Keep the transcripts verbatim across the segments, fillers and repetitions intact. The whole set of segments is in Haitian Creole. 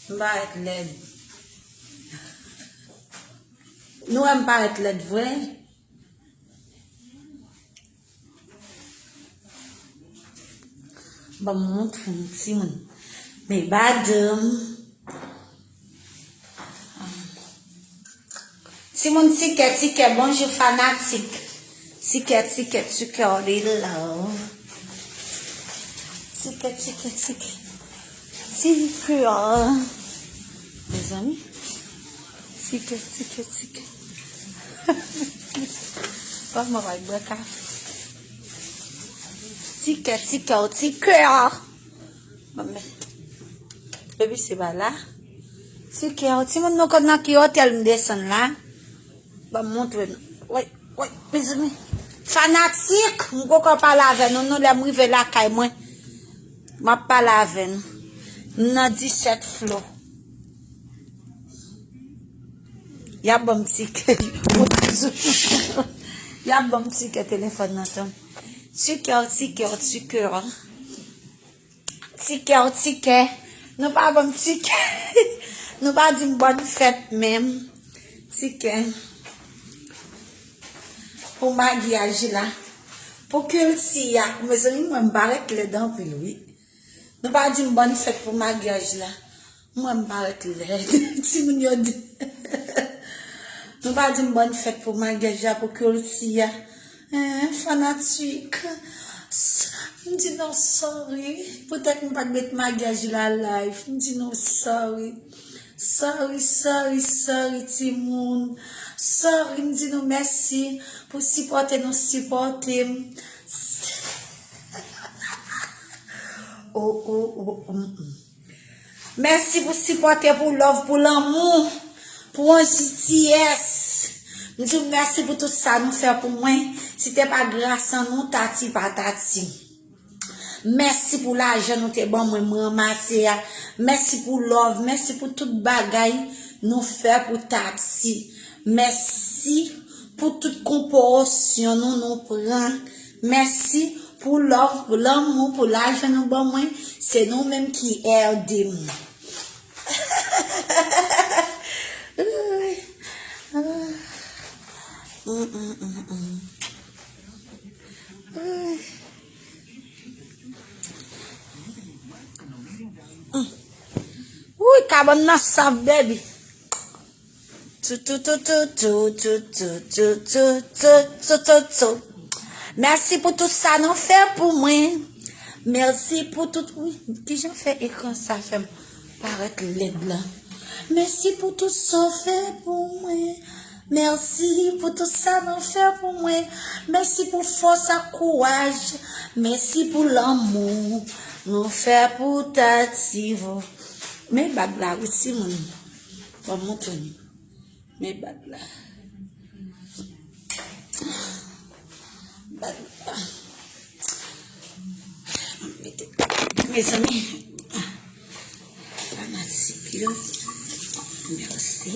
M parèt lèd. Nou wè m parèt lèd vre? Ban m montre nou timoun. Men badam. Timoun, tikè, tikè, bonjou fanatik. Tikè, tikè, tikè, all day love. Tikè, tikè, tikè. Tikè. Mezanmi. Tikè, tikè, tikè. Kòman w ap bwè kafe? Tikè, tikè, tikè. Bon, men. Depi se pa la. Tikè, timoun, nou konn nan ki otèl m desann la. Ban m montre nou. Woy, woy, mezanmi. Fanatik, m poko pale avè nou, non, lè m rive lakay mwen. M ap pale avè nou. M nan disèt flo. Y ap ban m tikè. Y ap ban m tikè telefòn nan, tann. Tikè, tikè, tikè. Tikè, tikè. Nou pa ban m tikè. Nou pa di m bòn fèt menm. Tikè. Pou makyaj la. Pou kilti a. Mezanmi, mwen m parèt lèd anpil, wi. Nou pa di m bòn fèt pou makyaj la. Mwen m parèt lèd. Timoun yo di. Nou pa di m bòn fèt pou makyaj la, pou kilti a. Eh, fanatik. S-, m di nou sorry. Poutèt m pa t met makyaj la live. M di nou sorry. Sorry, sorry, sorry, timoun. Sorry, m di nou mèsi pou sipòte nou sipòte m. Oh, oh, oh, mm, mm. Mèsi pou sipòte, pou love, pou lanmou, pou yon G T S. M di w mèsi pou tout sa nou fè pou mwen. Si te pa gras an nou, Tati pa Tati. Mèsi pou lajan nou te ban mwen, m ranmase a. Mèsi pou love, mèsi pou tout bagay nou fè pou Tati. Mèsi pou tout konpòsyon nou, nou pran. Mèsi pou love, pou lanmou, pou lajan nou ban mwen. Se nou menm ki ede m. Mm, mm, mm, mm. Wi, kabann nan saf, baby. Tou, tou, tou, tou. Mèsi pou tout sa nou fè pou mwen. Mèsi pou tout, wi, kijan fè ekran sa fè m parèt lèd la. Mèsi pou tout sa w fè pou mwen. Mèsi pou tout sa nou fè pou mwen. Mèsi pou fòs ak kouraj. Mèsi pou lanmou nou fè pou Tati. Men bag la, wi, timoun. Ban m montre nou. Men bag la. Bag la. Mete. Mezanmi. Fanatik yo. Mèsi.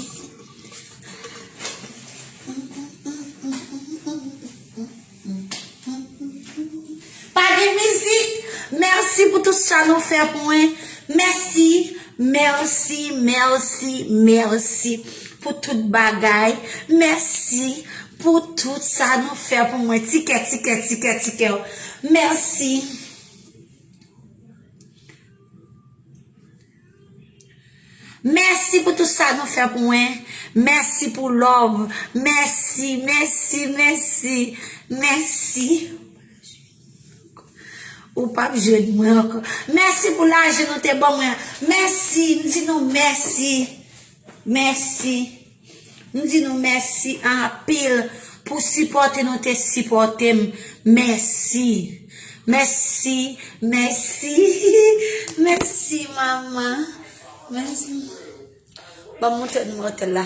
Pa gen mizik. Mèsi pou tout sa nou fè pou mwen. Mèsi, mèsi, mèsi, mèsi pou tout bagay. Mèsi pou tout sa nou fè pou mwen. Tikè, tikè, tikè, tikè. Mèsi. Mèsi pou tout sa nou fè pou mwen. Mèsi pou love. Mèsi, mèsi, mèsi, mèsi. Ou p ap jwenn mwen ankò. Mèsi pou lajan nou te ban mwen. Mèsi, m di nou mèsi. Mèsi. M di nou mèsi anpil pou sipòte nou te sipòte m. Mèsi. Mèsi, mèsi. Mèsi, manman. Mèsi. Ban m montre nou otèl la.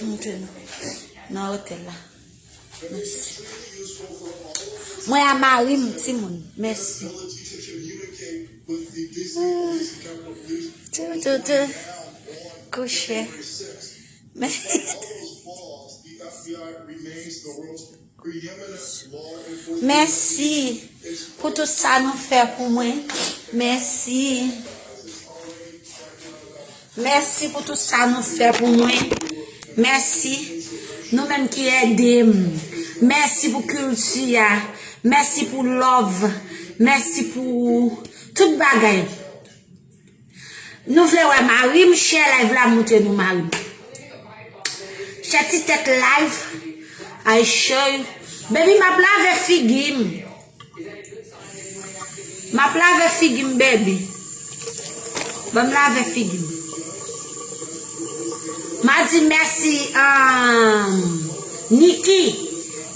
Montre nou. Nan otèl la. Mèsi. Mwen a mari m, timoun. Mèsi. Ah. Tou, tou, tou. Kouche. Mèsi pou tout sa nou fè pou mwen. Mèsi. Mèsi pou tout sa nou fè pou mwen. Mèsi. Nou menm ki ede m. Mèsi pou kilti a. Mèsi pou love. Mèsi pou tout bagay. Nou vle wè mari m? Share live la, montre nou mari m. Share ti tèt live. I show you. Baby, m ap lave figi m. M ap lave figi m, baby. Ban m lave figi m. M a di mèsi, um, Niki.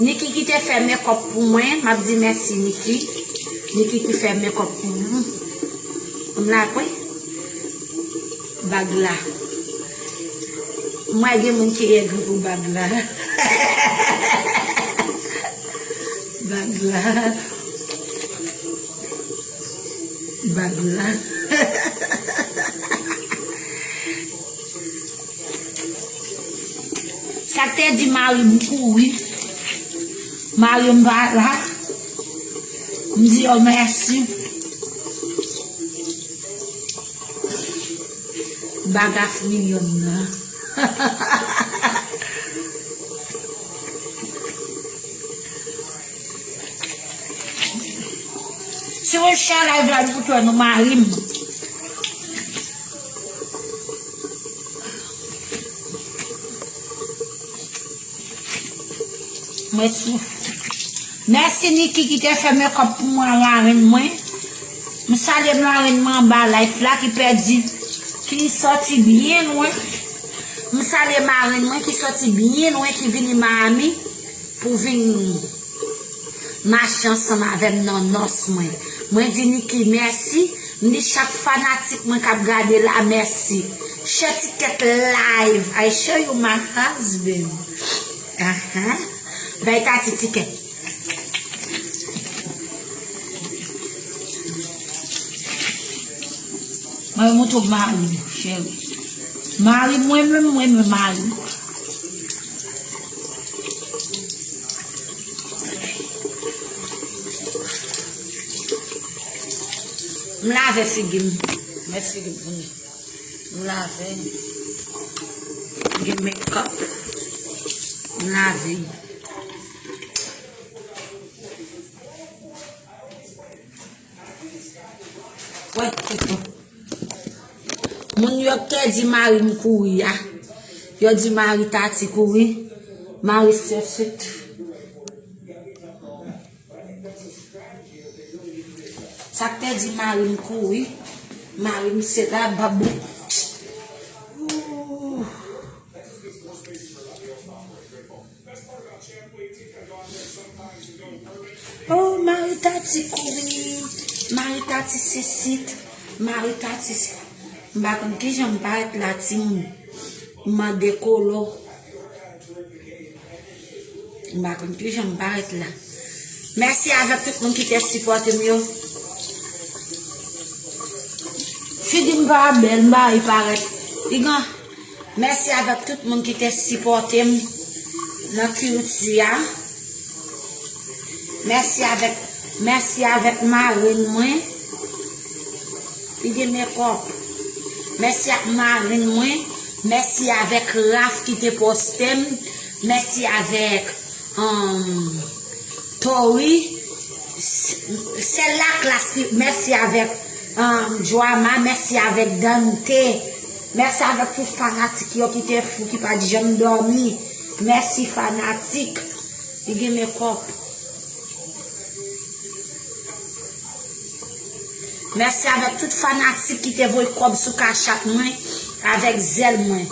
Niki ki te fè mekòp pou mwen. M ap di mèsi, Niki. Niki ki fè mekòp pou mwen. Ban m lave, wi. Bag la. M wè gen moun ki egri pou bag la. Bag la. Bag la. Sa k te di mari m kouri. Mari m pa la. M di yo mèsi. Bag a Friyòn nan. Si w share live la, nou tou nou mari m. Mwen sou. Mèsi Niki ki te fè mekòp pou mwen, marenn mwen. M salye marenn mwen anba live la ki pèdi, ki sòti byen lwen. M salye marenn mwen ki sòti byen lwen, ki vini Miami pou vin mache ansanm avè m nan nòs mwen. Mwen di Niki mèsi. M di chak fanatik mwen k ap gade la mèsi. Share ti kèk live. I show you my husband. Ahan. Bay Tati ti kèk. Mwen montre w mari m, cheri. Mari mwen menm, mwen menm mari. M lave figi m. Mèsi de pou mwen. M lave. M gen makeup. M lave. Wè, kèk moun yo k te di mari m kouri a. Yo di mari Tati kouri. Mari sèsit. Sa k te di mari m kouri. Mari m se la babou. Ooh. Oh, mari Tati kouri, mari Tati sèsit, mari Tati se-, m pa konn kijan m parèt la, timoun. M mande kolo. M pa konn kijan m parèt la. Mèsi avèk tout moun ki te sipòte m yo. Figi m pa bèl, m pa parèt. Pigan. Mèsi avèk tout moun ki te sipòte m nan kilti a. Mèsi avèk, mèsi avèk marenn mwen. Li gen mekòp. Mèsi ak marenn mwen. Mèsi avèk Raf ki te poste m. Mèsi avèk, um, Tori, s-, sèl laklas ki, mèsi avèk, um, Joama, mèsi avèk Dante, mèsi avèk tout fanatik yo ki te fou, ki pa t janm dòmi. Mèsi fanatik. Li gen men kòb. Mèsi avèk tout fanatik ki te voye kòb sou Cash App mwen avèk zèl mwen.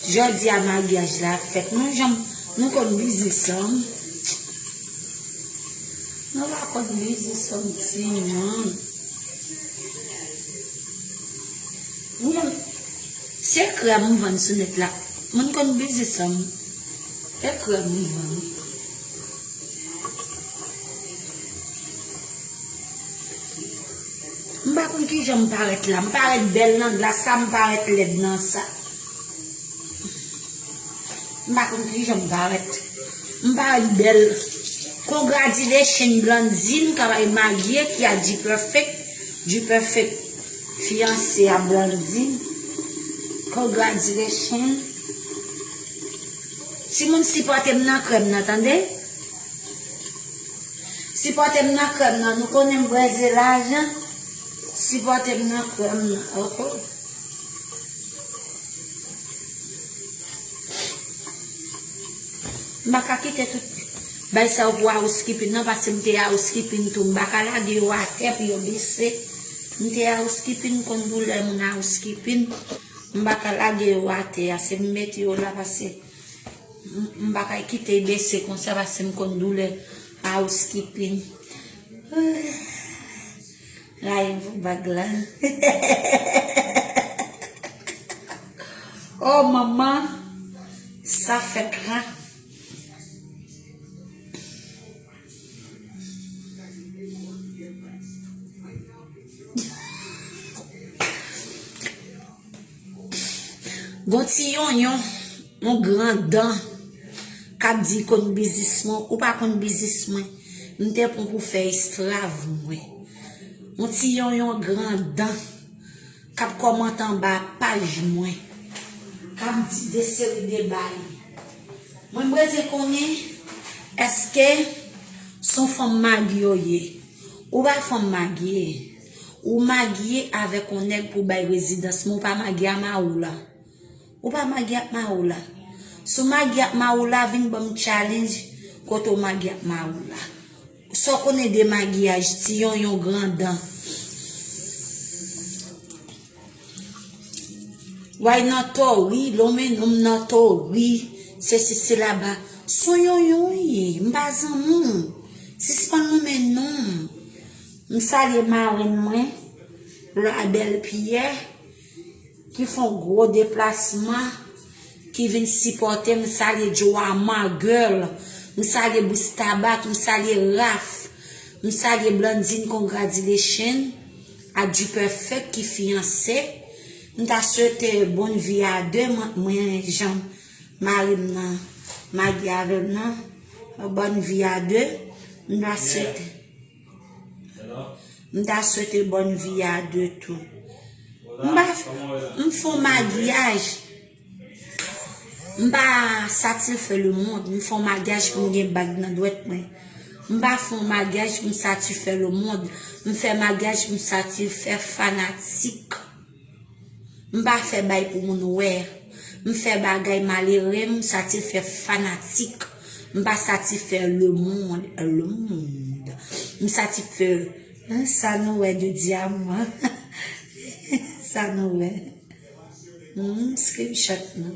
Jodi a maryaj la ap fèt. Nou janm, nou konn biznis ansanm. Nou pa konn biznis ansanm, timoun. Nou janm, se krèm m vann sou nèt la. Moun konn biznis ansanm. Se krèm m vann. M pa konn kijan m parèt la. M parèt bèl nan glas la, m parèt lèd nan sa. M pa konn kijan m parèt. M parèt bèl. Congratulations, Blondine, k ap al marye, ki a di perfect. Duperfect fiyanse a Blondine. Congratulations. Timoun, sipòte m nan krèm nan, tande? Sipòte m nan krèm nan. Nou konnen m breze lajan. Sipòte m nan krèm nan, oke? M pa ka kite tout bay sa yo pou housekeeping nan, paske m te housekeeping tou. M pa ka lage yo atè pou yo bese. M te housekeeping, m konn doulè moun housekeeping. M pa ka lage yo atè a, se m mete yo la, paske m, m pa ka kite bese konsa, paske m konn doulè housekeeping. Rayi pou bag la. Oh, manman, sa fè kran. Gon ti yonyon, yon gran dan, k ap di l konn biznis mwen, ou pa konn biznis mwen. M te pran pou fè esklav mwen. Yon ti yonyon gran dan k ap kòmante anba paj mwen, k ap di de seri de bay. Mwen bezwen konnen, èske s on fanm magye w ye? Ou pa fanm magye. Ou magye avèk yon nèg pou bay rezidans, men ou pa magye a Mawoula. Ou pa magye ak Mawoula. Si w magye ak Mawoula, vin ban m challenge kote w magye ak Mawoula. Sa w konnen de magyaj, ti yonyon gran dan. Way nan tori, lonmen nonm nan tori, sesi sela ba. S on yonyon w ye, m pa zanmi w. Sispann lonmen nonm. M salye marenn mwen, Labèl Pyè, ki fè yon gwo deplasman, ki vin sipòte m. M salye Joama Girl, m salye Bous Tabak, m salye Raf, m salye Blandine, congratulations, a Duperfect ki fiyanse. M ta swete bonn vi a de, mwen, mwen jan mari m nan magye avè m nan, bonn vi a de, m ta swete. M ta swete bonn vi a de tou. M pa, m fè on magyaj. M pa satisfè lemonn. M fè on magyaj pou m gen bag nan dwèt mwen. M pa fè on magyaj pou m satisfè lemonn. M fè magyaj pou m satisfè fanatik. M pa fè bay pou moun wè. M fè bagay malere, m satisfè fanatik. M pa satisfè lemonn, lemonn. M satisfè, hein, sa nou wè de dyaman. Sa nou wè. Hmm, screenshot nou.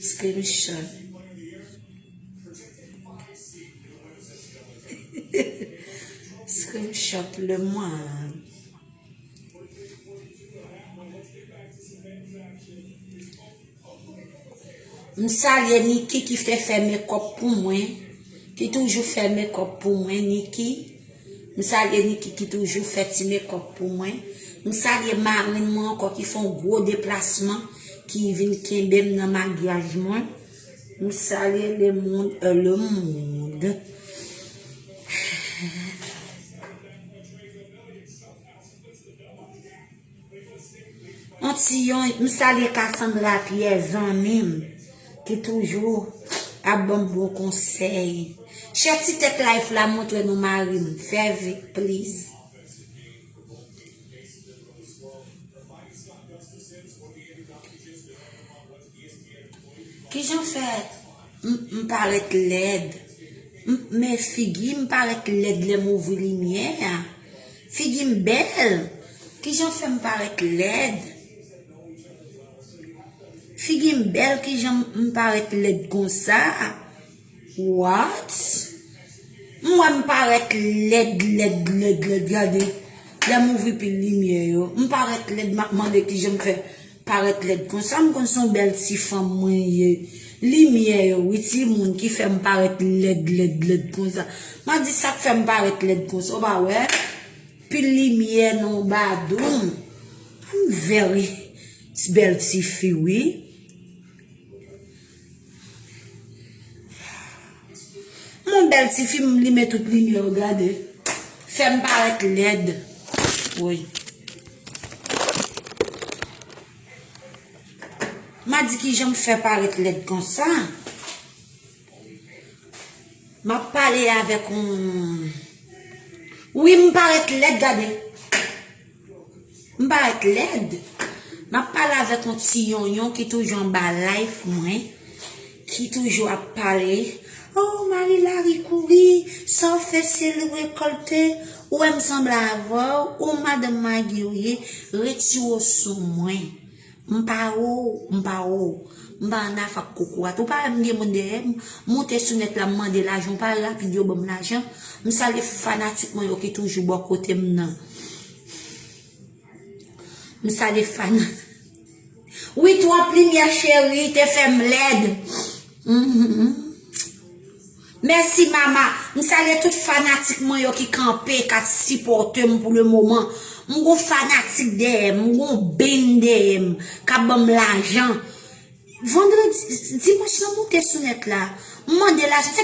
Screenshot. Screenshot lemonn. M salye Niki ki te fè mekòp pou mwen, ki toujou fè mekòp pou mwen, Niki. M salye Niki ki toujou fè ti mekòp pou mwen. M salye marenn mwen ankò ki fè yon gwo deplasman, ki vin kenbe m nan magyaj mwen. M salye lemonn, euh, lemonn. Yon ti yon, m salye Cassandra Pierre, zanmi m, ki toujou ap ban m bon konsèy. Chè ti tèt live la, montre nou mari m. Fè vit, please. Kijan fè m, m parèt lèd? M, men figi m parèt lèd lè m ouvri limyè a. Figi m bèl. Kijan fè m parèt lèd? Figi m bèl, kijan m parèt lèd konsa? What? M wè m parèt lèd, lèd, lèd, lèd. Gade, lè m ouvri pil limyè yo, m parèt lèd, m ap mande kijan m fè parèt lèd konsa. M konn se yon bèl ti fanm mwen ye. Limyè yo, wi, timoun, ki fè m parèt lèd, lèd, lèd konsa. M a di sa k fè m parèt lèd konsa, ou pa wè? Pil limyè nan yon badoum. I'm very bèl tifi, wi. Mon bèl tifi, m limen tout limyè yo, gade. Fè m parèt lèd. Woy. M a di kijan m fè parèt lèd konsa. M ap pale avèk yon... Wi, m parèt lèd, gade. M parèt lèd. M ap pale avèk yon ti yonyon ki toujou anba live mwen, ki toujou ap pale. Oh, Marie Larry kouri, sa w fè se l rekòlte. Ou wè m sanble avè w, ou madanm Magi w ye, retire w sou mwen. M pa ou, m pa ou. M pa ann afè ak kokorat. Ou pa wè m gen moun dèyè m, moute sou nèt la, m mande lajan, ou pa rapid yo ban m lajan. M salye fanatik mwen yo ki toujou bò kote m nan. M salye fana... Wi, twòp limyè cheri, te fè m lèd. Mhm. Mèsi, mama. M salye tout fanatik mwen yo ki kanpe, k ap sipòte m pou le moman. M gon fanatik dèyè m, m gon band dèyè m, k ap ban m lajan. Vandredi, dimanch lan moute sou nèt la. M mande lajan, se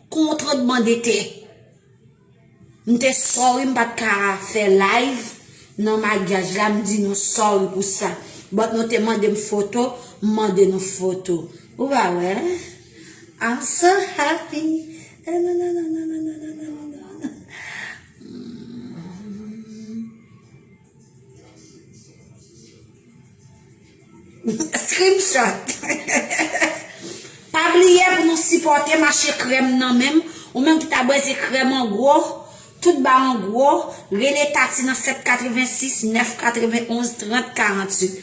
kontrabandete. M te sorry, m pa t ka fè live nan maryaj la, m di nou sorry pou sa. But nou te mande m foto, m mande nou foto. Ou pa wè? I'm so happy. Screenshot. Pa bliye pou nou sipòte mache krèm nan menm. Ou menm ki ta bezwen krèm an gwo, tout ba an gwo, rele Tati nan sèt katrevensis nèf katrevenonz trant karanntuit.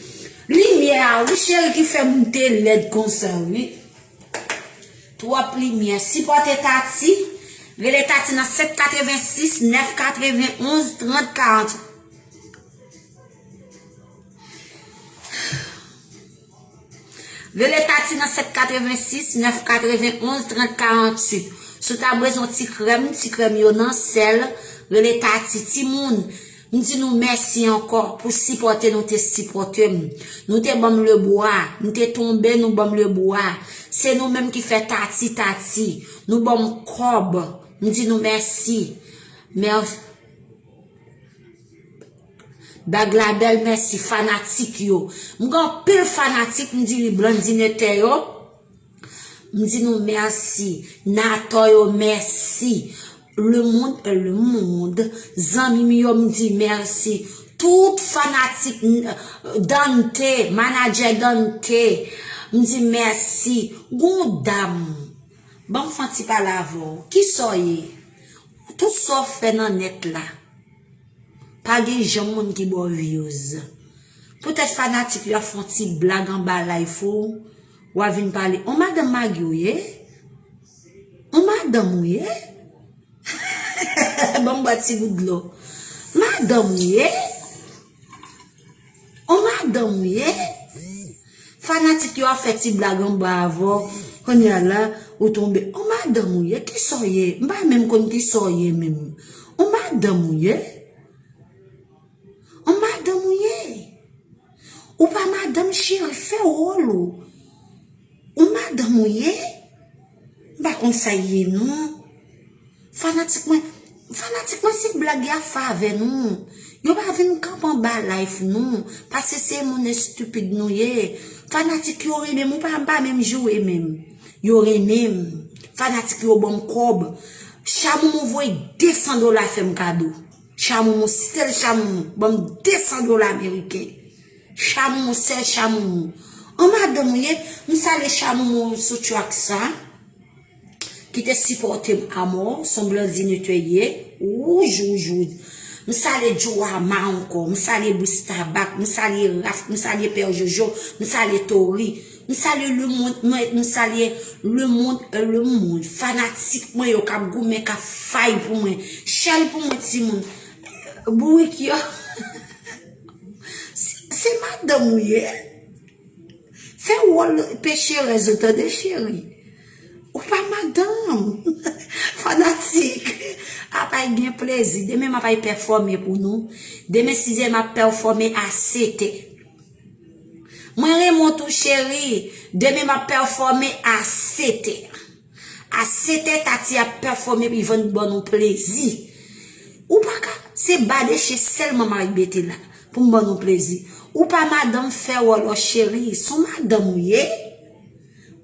Limyè a, wi, cheri, ki fè m te lèd konsa, wi. Twòp limyè. Sipòte Tati. Rele Tati nan sèt katrevensis nèf katrevenonz trant karanntuit. Rele Tati nan sèt katrevensis nèf katrevenonz trant karanntuit. Si w ta bezwen ti krèm, ti krèm yo nan sèl, rele Tati. Timoun, m di nou mèsi ankò pou sipòte nou te sipòte m. Nou te ban m lebwa, m te tonbe, nou ban m lebwa. Se nou menm ki fè Tati Tati. Nou ban m kòb. M di nou mèsi. Mèsi. Bag la bèl, mèsi fanatik yo. M gen anpil fanatik, m di li Blandine Tè yo. M di nou mèsi. Natò yo, mèsi. Le monde, le monde. Zanmi m yo, m di mèsi. Tout fanatik, n-, Dante, manadjè Dante, m di mèsi. Gon dam. Ban m fè yon ti pale avè w. Kisa w ye? Tout sa w fè nan nèt la. Pa gen janm moun ki ba w views. Poutèt fanatik yo ap fè yon ti blag anba live ou, w a vin pale. On madanm Magi w ye? On madanm ou ye? Ban m bwè ti gout dlo. Madanm ou ye? On madanm ou ye? Fanatik yo ap fè ti blag anba avè w. Kounye a la, ou tonbe. On madanm ou ye? Kisa w ye? M pa menm konn kisa w ye menm. On madanm ou ye? On madanm ou ye? Ou pa madanm, cheri, fè wòl ou. On madanm ou ye? M pa konn sa y ye non. Fanatik mwen, fanatik mwen, se blag y ap fè avè nou. Yo pa vin kanpe anba live nou, paske se moun estipid nou ye. Fanatik yo renmen m, ou pa, m pa menm joure menm. Yo renmen m. Fanatik yo ban m kòb. Chamoumou voye de san dola fè m kado. Chamoumou, sèl Chamoumou, ban m de san dola ameriken. Chamoumou, sèl Chamoumou. An madanm ou ye, m salye Chamoumou sou track sa, ki te sipòte m amò, se on Blandine te ye, wouj, wouj, wouj. M salye Joama ankò, m salye Bris Tabak, m salye Raf, m salye Pè Jojo, m salye Tori, m salye le monde, m, m salye le monde, euh, le monde. Fanatik mwen yo k ap goumen, k ap fight pou mwen. Shell pou mwen, timoun. Bourik yo. Se, se madanm ou ye. Fè wòl pecherèz ou, tande, cheri. Ou pa madanm. Fanatik. Apay gen plezi. Demen m apay pèfòme pou nou. Demen, sizyè, m ap pèfòme a sèt è. Mwen renmen w tou, cheri. Demen, m ap pèfòme a sèt è. A sèt è Tati ap pèfòme pou Yvonne ban nou plezi. Ou pa ka, se ba de chen sèlman m ap mete la pou m ban nou plezi. Ou pa madanm fè wòl ou cheri, se yon madanm ou ye.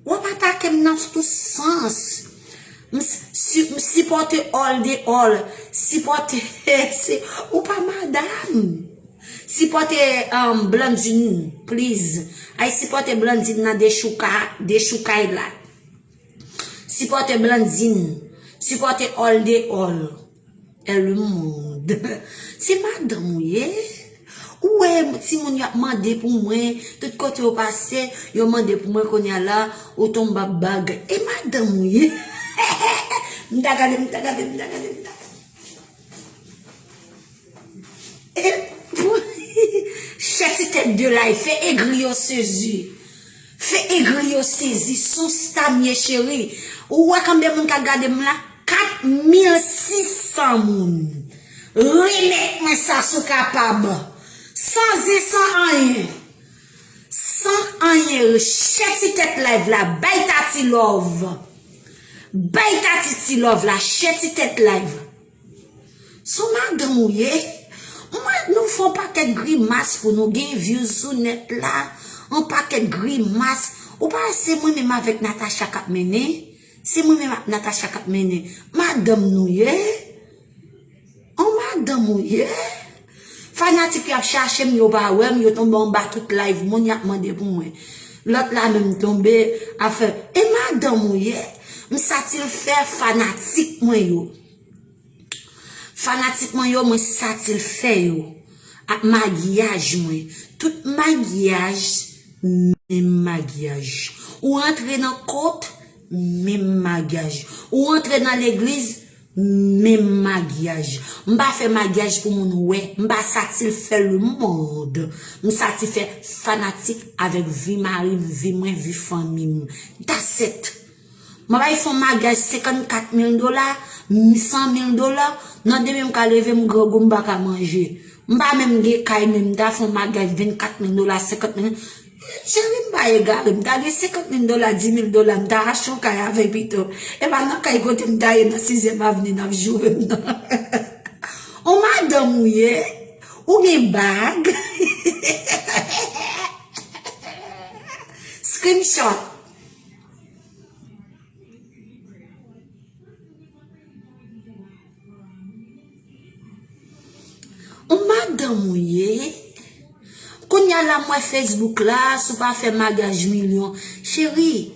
W ap atake m nan tout sans. M, si, m sipòte all the all. Sipòte, se, ou pa madanm. Sipòte um, Blandine, please. Ay sipòte Blandine nan dechouka, dechoukay la. Sipòte Blandine. Sipòte all the all. È le monde. Se madanm ou ye. Ou wè timoun yo ap mande pou mwen. Tout kote yo pase, yo mande pou mwen kounye a la, ou tonbe ap bag. E madanm ou ye. M ta gade, m ta gade, m ta gade, m ta gade. E pou chè ti tèt de lay, fè egri yo sezi. Fè egri yo sezi, se yon sta m ye cheri. Ou wè konbyen moun k ap gade m la? Kat mil sis san moun. Remèt mwen sa si w kapab. San zen, san anyen. San anyen, chè ti tèt live la, bay Tati love. Bay Tati ti love la, chè ti tèt live. Se yon madanm ou ye. Mwen, nou fè yon pakèt grimas pou nou gen views sou nèt la. Yon pakèt grimas. Ou pa wè se mwen menm avèk Natacha k ap mennen? Se mwen menm ak Natacha k ap mennen. Madanm nou ye? Yon madanm ou ye? Fanatik yo ap chache m, yo pa wè m, yo tonbe anba tout live moun, y ap mande pou mwen. Lòt la menm tonbe, ap fè, e madanm ou ye? M satisfè fanatik mwen yo. Fanatik mwen yo, mwen satisfè yo ak makyaj mwen. Tout makyaj, menm makyaj. Ou rantre nan kot, menm makyaj. Ou rantre nan legliz, menm makyaj. M pa fè makyaj pou moun wè. M pa satisfè le monde. M satisfè fanatik avèk vi mari m, vi mwen, vi fanmi m. That's it. Mwen bay fè yon makyaj senkannkat mil dola, san mil dola, nan demen m ka leve m grangou m pa ka manje. M pa menm gen kay men m ta fè yon makyaj vennkat mil dola, senkant mil. Cheri m pa egare, m ta gen senkant mil dola, di mil dola, m ta achte yon kay avè pito. E pa nan kay kote m ta ye nan sizyèm avni n ap joure m nan. On madanm ou ye, ou gen bag. Screenshot. On madanm ou ye? Kounye a la m wè Facebook la, si w pa fè makyaj milyon. Cheri,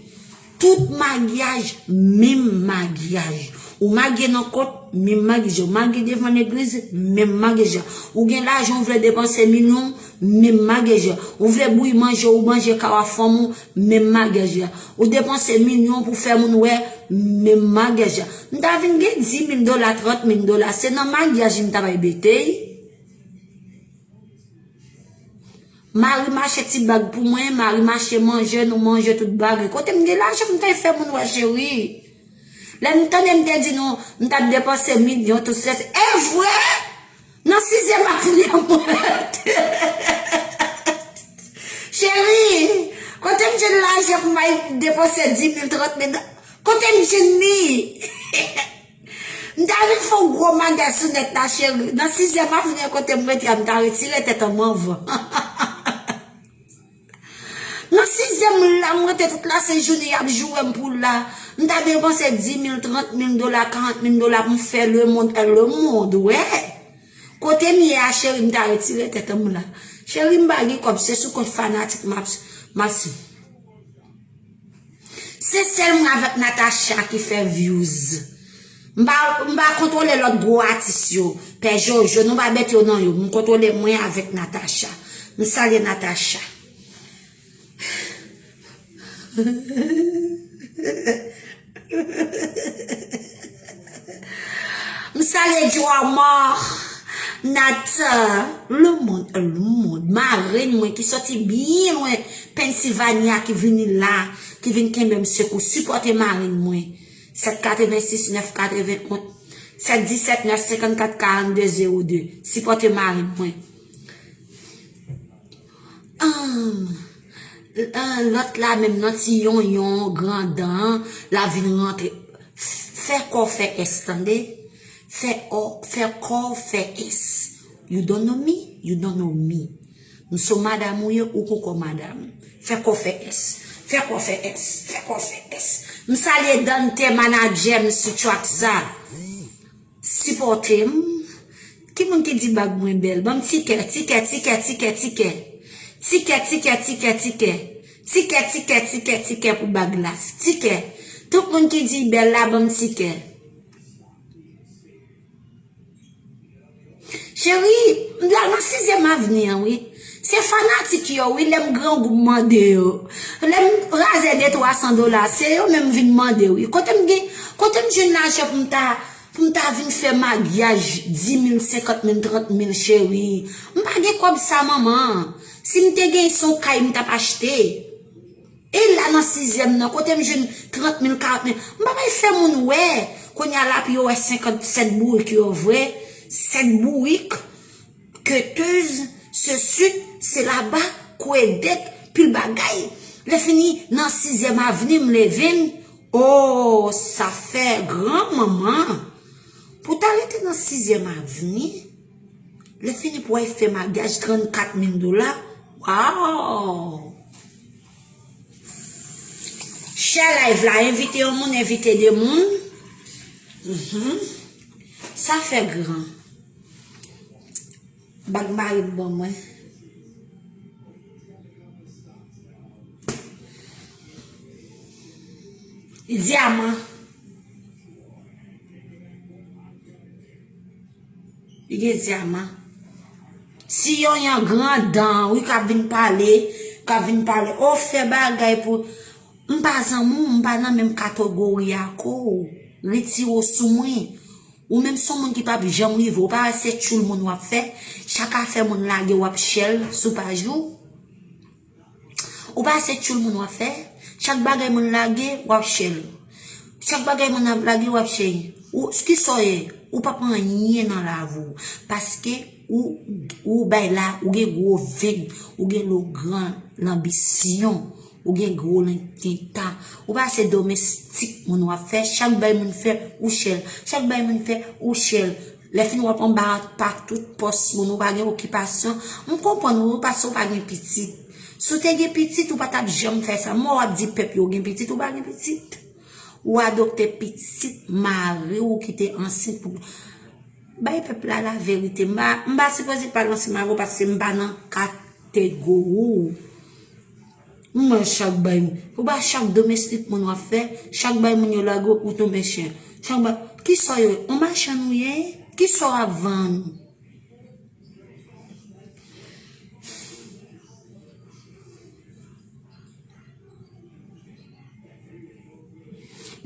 tout makyaj, menm makyaj. Ou makiye nan kot, menm makyaj. Ou makiye devan legliz, menm makyaj. Ou gen lajan, ou vle depanse milyon, menm makyaj. Ou vle bouyi manje, ou manje kawa fanm ou, menm makyaj. Ou depanse milyon pou fè moun wè, menm makyaj. M ta vin gen dis mil dola, trant mil dola, se nan makyaj m ta bay betey. Mari m achte ti bag pou mwen, mari m achte manje, nou manje tout bagay. Kote m gen lajan m ta fè moun wè cheri? Lè m tande m te di nou, m t ap depanse milyon tout sèt. E vre? Nan sizyèm avni an mwen. Cheri, kote m jwenn lajan pou m al depanse dis mil, trant mil? Kote m jwenn li? M ta vin fè yon gwo makyaj sou nèt la, cheri. Nan sizyèm avni an kote m rete a, m ta retire tèt an m anvan. Nan sizyèm la, m rete tout la sent jounen, y ap joure m pou la. M ta depanse dis mil, trant mil dola, karant mil dola pou m fè le monde, le monde, wè. Kote m ye a, cheri, m ta retire tèt an m la. Cheri, m pa gen kòb, se sou kont fanatik m ap, m ap sou. Se sèl mwen avèk Natacha ki fè views. M pa, m pa kontwole lòt gwo atis yo. Pè Jojo, nou pa met yo nan yo. M kontwole mwen avèk Natacha. M salye Natacha. M salye Joamar, Nat, le monde, le monde. Marenn mwen ki soti byen lwen, Pennsylvania, ki vini la, ki vin kenbe m sekou. Sipòte marenn mwen. Sèt katrevensis nèf katrevenonz, sèt disèt nèf senkannkat karannde zewo de. Sipòte marenn mwen. Ah, ah, lòt la menm nan ti yonyon, gran dan, l ap vin rantre. Fè kò w fè S, tande? Fè ò, fè kò w fè S. You don't know me, you don't know me. M se w madanm ou ye, ou poko madanm. Fè kò w fè S. Fè kò w fè S. Fè kò w fè S. M salye Dante, manadjè m sou track sa. Sipòte m. Ki moun ki di bag mwen bèl? Ban m tikè, tikè, tikè, tikè, tikè. Tikè, tikè, tikè, tikè. Tikè, tikè, tikè, tikè pou bag la. Tikè. Tout moun ki di bèl la, ban m tikè. Cheri, m la nan sizyèm avni an, wi. Se fanatik yo, wi, lè m grangou m mande yo. Lè m razè de twa san dola, se yo menm vin mande, wi. Kote m gen, kote m jwenn lajan pou m ta, pou m ta vin fè makyaj dis mil, senkant mil, trant mil, cheri? M pa gen kòb sa, manman. Si m te gen, se yon kay m t ap achte. E la nan sizyèm nan, kote m jwenn trant mil, karant mil? M pa bay fè moun wè. Kounye a la, pou yo wè senkant sèt bourik yo vre. Sèt bourik, ketez, sesi, selaba, kwedet, pil bagay. Lè fini, nan sizyèm avni, m leve m. O, sa fè gran manman. Pou ta rete nan sizyèm avni, lè fini pou w al fè makyaj trannkat mil dola. Waw! Share live la, envite yon moun, envite de moun. Mhm. Sa fè gran. Bag mari m ban mwen. Dyaman. Li gen dyaman. Si yon yon gran dan, wi, k ap vin pale, k ap vin pale. O, fè bagay pou, m pa zanmi w, m pa nan menm kategori ak ou. Retire w sou mwen. Ou menm se yon moun ki p ap janm rive. Ou pa wè se tchoul moun w ap fè. Chak afè moun lage, w ap share l sou paj ou. Ou pa se tchoul moun w ap fè. Chak bagay moun lage, w ap share l. Chak bagay moun ap lage, w ap share. Ou, kisa w ye? Ou p ap anyen nan lavi w. Paske ou, ou bay la, ou gen gwo vèg, ou gen lo gran lanbisyon, ou gen gwo lententa. Ou pa se domestik moun w ap fè. Chak bagay moun fè, ou share l. Chak bagay moun fè, ou share l. Lè fini w ap anba pa tout pòs moun, ou pa gen okipasyon. M konprann ou, paske ou pa gen pitit. Si w te gen pitit, ou pa t ap janm fè sa. M wè w ap di pèp yo gen pitit, ou pa gen pitit. Ou adopte pitit mari w ki te ansent pou. Bay pèp la laverite. M pa, m pa sipoze pale ansanm avè w paske m pa nan kategori w. M wè chak bay. Ou pa chak domestik moun w ap fè, chak bay moun yo lage w, ou tonbe chen. Chak bay. Kisa w ye? On machann ou ye? Kisa w ap vann?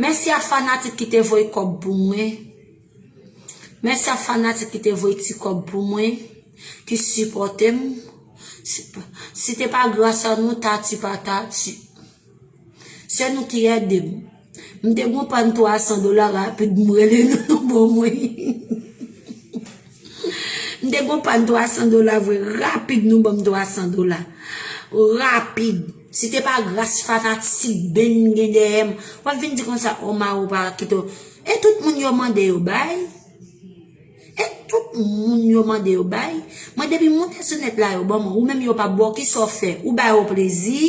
Mèsi a fanatik ki te voye kòb pou mwen. Mèsi a fanatik ki te voye ti kòb pou mwen, ki sipòte m. Si, si te pa gras a nou, Tati pa Tati. Se nou ki ede m. M te gon pàn twa san dola rapid, m rele nou, nou ban mwen. M te gon pàn twa san dola vre, rapid nou ban m twa san dola. Rapid. Si te pa gras fanatik Ben gen dèyè m, w ap vin di konsa, o, Maro pa kite w. E tout moun yo mande yo bay. E tout moun yo mande yo bay. Mwen depi m moute sou nèt la yo ban mwen. Ou menm yo pa ba w, kisa w fè? Ou ba yo plezi?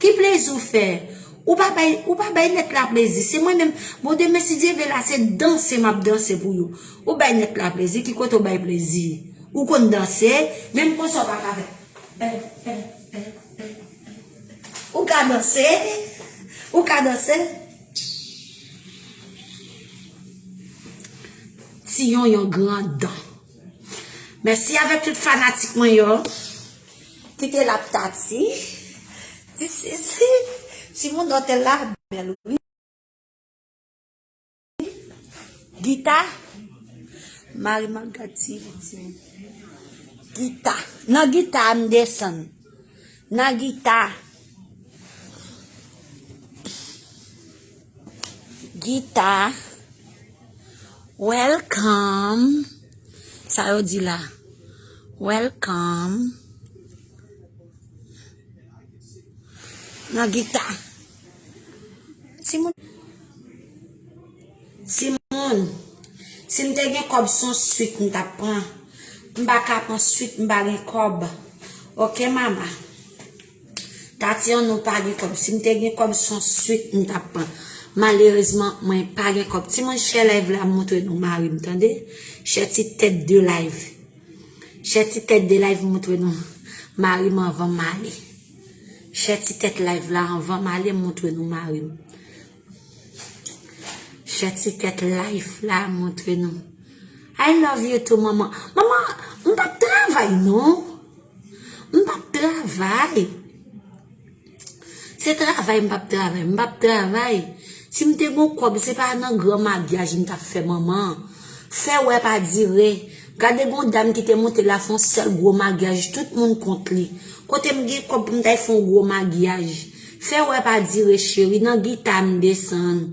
Ki plezi w fè? Ou pa bay, ou pa bay nèt la plezi. Se mwen menm. Bon, demen si Dye vle la, se danse m ap danse pou yo. Ou bay nèt la plezi, ki kote w bay plezi? Ou konn danse? Menm konsa w pa ka fè. Ou ka danse? Ou ka danse? Ti yonyon gran dan. Mèsi avèk tout fanatik mwen yo. Kite l ap Tati. Ti sisi. Ti moun dòtèl la bèl, wi. Gita. Mari m ap gad ti vi ti moun. Gita. Nan gita a m desann. Nan gita. Gita. Welcome. Sa yo di la. Welcome. Nan gita. Timoun. Timoun, si m te gen kòb, se yon swit m t ap pran. M pa ka pran swit, m pa gen kòb. Oke, mama. Tati an nou pa gen kòb. Si m te gen kòb, se yon swit m t ap pran. Malerezman, mwen pa gen kòb. Timoun, share live la, m montre nou mari m, tande? Share ti tèt de live. Share ti tèt de live, m montre nou mari m anvan m ale. Share ti tèt live la anvan m ale, m montre nou mari m. Share ti tèt live la, m montre nou. I love you too, manman. Manman, m p ap travay, non. M p ap travay. Se travay, m p ap travay, m p ap travay. Si m te gon kòb, se pa nan gran maryaj m t ap fè manman. Fè wè pa dire. Gade gon dam ki te monte la fè yon sèl gwo maryaj, tout moun kont li. Kote m gen kòb pou m t al fè yon gwo maryaj. Fè wè pa dire, cheri, nan gita m desann.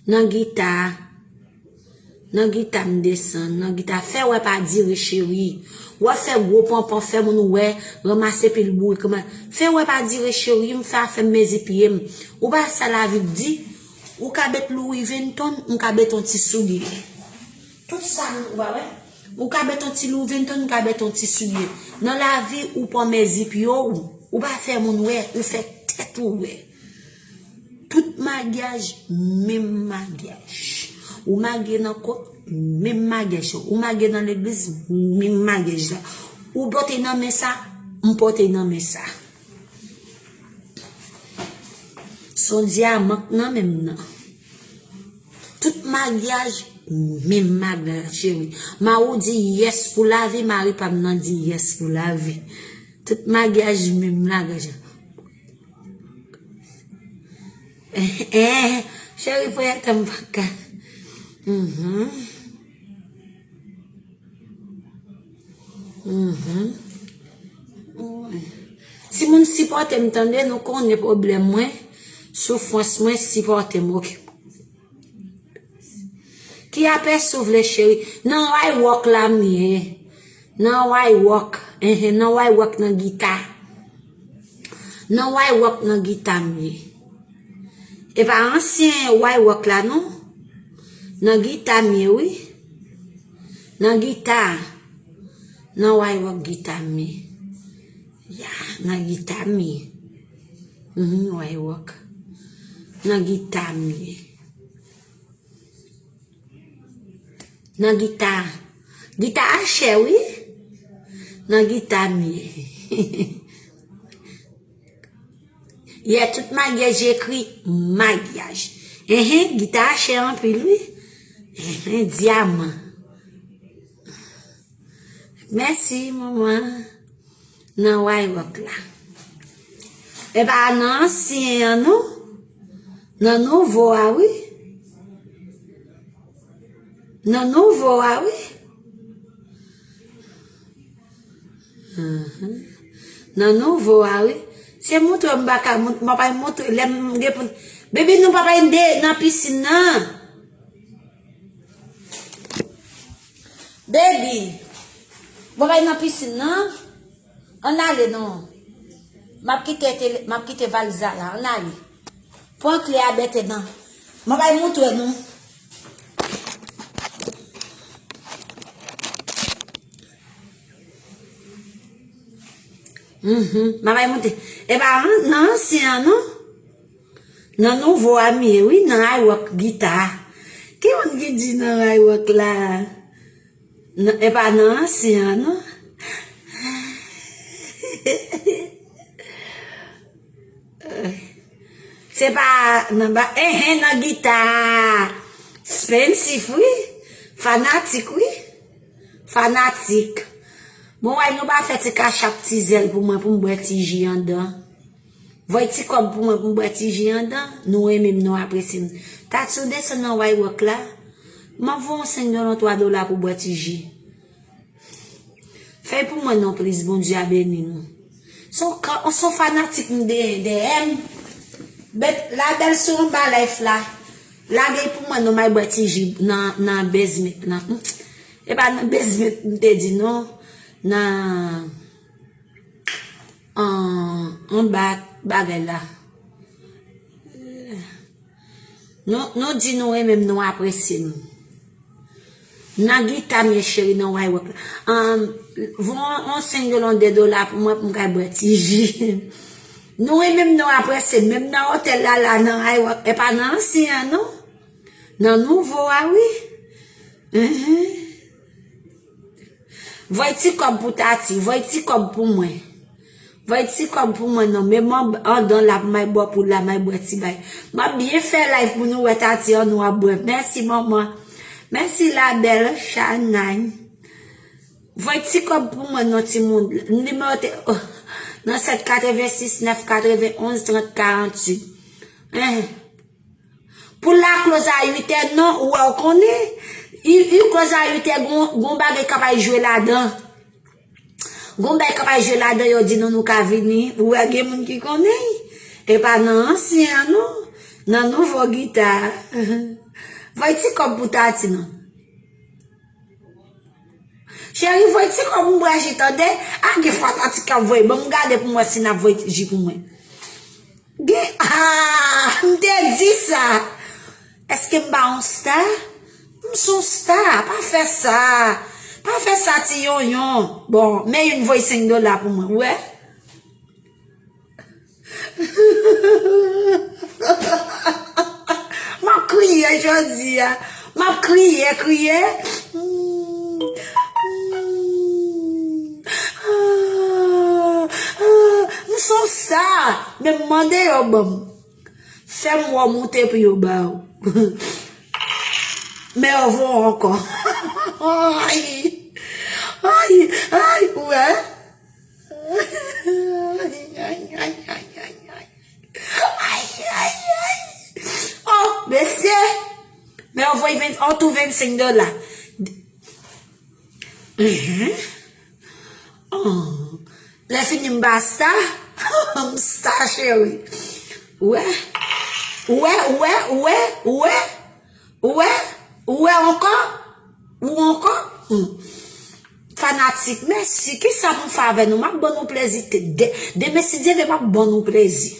Nan gita. Nan gita m desann, nan gita. Fè wè pa dire, cheri. W ap fè gwo panpan, fè moun wè, ranmase pil bourik, ranma-, fè wè pa dire, cheri, m fè afè m mezi pye m. Ou pa sa lavi di, ou ka bet Louis Vuitton, m ka bet yon ti soulye. Tout sa m, ou pa wè? Ou ka bet yon ti Louis Vuitton, m ka bet yon ti soulye. Nan lavi, ou pran mezi pye w, ou pa fè moun wè, ou fè tèt ou wè. Tout maryaj, menm maryaj. Ou marye nan kot, menm maryaj la. Ou marye nan legliz, menm maryaj la. Ou pote nan men sa, m pote nan men sa. Se yon dyaman k nan men m nan. Tout maryaj, menm maryaj, cheri. Mari w di yes pou lavi, mari pa m nan di yes pou lavi. Tout maryaj, menm maryaj. Eh, eh, cheri, pou etan m pa ka. Mhm. Mhm. Wi. Si moun sipòte m, tande, nou konnen pwoblèm mwen, soufrans mwen, sipòte m, oke. Ki apèsi w vle, cheri? Nan Why Walk la m ye. Nan Why Walk. Enhen, nan Why Walk nan gita. Nan Why Walk nan gita m ye. E pa ansyen Why Walk la, non. Nan gita m ye, wi. Nan gita. Nan Why Walk gita m ye. Ya, nan gita m ye. Mhm, Why Walk. Nan gita m ye. Nan gita. Gita a chè, wi. Nan gita m ye. Yè, tout maryaj ekri maryaj. Enhen, gita a chè anpil, wi. Enhen, dyaman. Mèsi, manman. Nan Why Walk la. E pa nan ansyen an, non. Nan nouvo a, wi. Nan nouvo a, wi. Mhm. Nan nouvo a, wi. Se montre m pa ka mont-, m pa pral montre lè m gen pou, baby, nou pa pral de nan pisin nan. Baby, bon, bay nan pisin nan. Ann ale non. M ap kite tele-, m ap kite valiz la la. Ann ale. Pran kle a bètè nan. M ap bay montre nou. Mhm, m ap bay montre. E pa nan ansyen an non. Nan nouvo a m ye, wi, nan Why Walk gita. Ki moun ki di nan Why Walk la? Nan, e pa nan ansyen an, non. Se pa nan ba, enhen, nan gita. Spensif, wi. Fanatik, wi. Fanatik. Bon, wè, nou pa fè ti kachap, ti zèl pou mwen, pou m bwè ti ji andan. Voye ti kòb pou mwen pou m bwè ti ji andan, nou renmen m, nou apresye m. Tati, ou desann nan Why Walk la, m ap voye yon senk dola, twa dola pou bwè ti ji. Fè l pou mwen non, please, Bondye a beni nou. Se yon ka-, se yon fanatik m de, dèyè m. Bet, la bèl sou anba live la. Lage l pou mwen non, m al bwè ti ji nan, nan basement lan. E pa nan basement m te di non. Nan An, anba bagay la. Nou, nou di nou renmen m, nou apresye m. Nan gita m ye cheri, nan waywock la. Ann, voye yon senk dola, yon de dola pou mwen, pou m kay bwè ti ji. Nou renmen m, nou apresye m. Menm nan otèl la, la, nan waywock. E pa nan ansyen an, non. Nan nouvo a, wi. Mhm. Voye ti kòb pou Tati, voye ti kòb pou mwen. Voye ti kòb pou mwen non, men mwen andan la pou may bò pou la, may bwè ti bay. M ap byen fè live pou nou wè Tati an nou ap bwè. Mèsi manman. Mèsi la belle Shanay. Voye ti kòb pou mwen non timoun. Nimewo te oh, nan sèt katrevensis nèf katrevenonz trant karanntuit. Hein. Pou la close a uitè non, ou wè ou konnen. Li close a uitè, gon, gon bagay k ap al jwe ladan. Gon bagay k ap al jwe ladan, yo di nou nou ka vini. Ou wè gen moun ki konnen. E pa nan ansyen an non. Nan nouvo gita. Voye ti kòb pou Tati non. Cheri, voye ti kòb m bwè ji tande. A gen fanatik k ap voye. Ban m gade pou m wè si n ap voye ji pou mwen. Gen, ah, m te di sa. Èske m pa yon sta? M s on sta. Pa fè sa. Pa fè sa, ti yonyon. Bon, men youn voye senk dola pou mwen. Ou wè? M ap kriye jodi a. M ap kriye, kriye. Mm, mm, ah, ah, m s on sta. Men m mande yo ban m. Fè m wè w moute pou yo ba w. Men yo voye w ankò. Ay, ay, ay, ou wè? Ay, ay, ay, ay, ay. Ay, ay, ay. Oh, mesye. Men yo voye ven, an tou vennsenk dola. Mhm. Oh. Lè fini m pa sta. M sta, cheri. Ou wè? Ou wè, ou wè, ou wè, ou wè? Ou wè? Ou wè ankò? Ou ankò? Hmm. Fanatik, mèsi. Kisa pou m fè avè nou? M ap ban nou plezi. De, demen, si Dye vle, m ap ban nou plezi.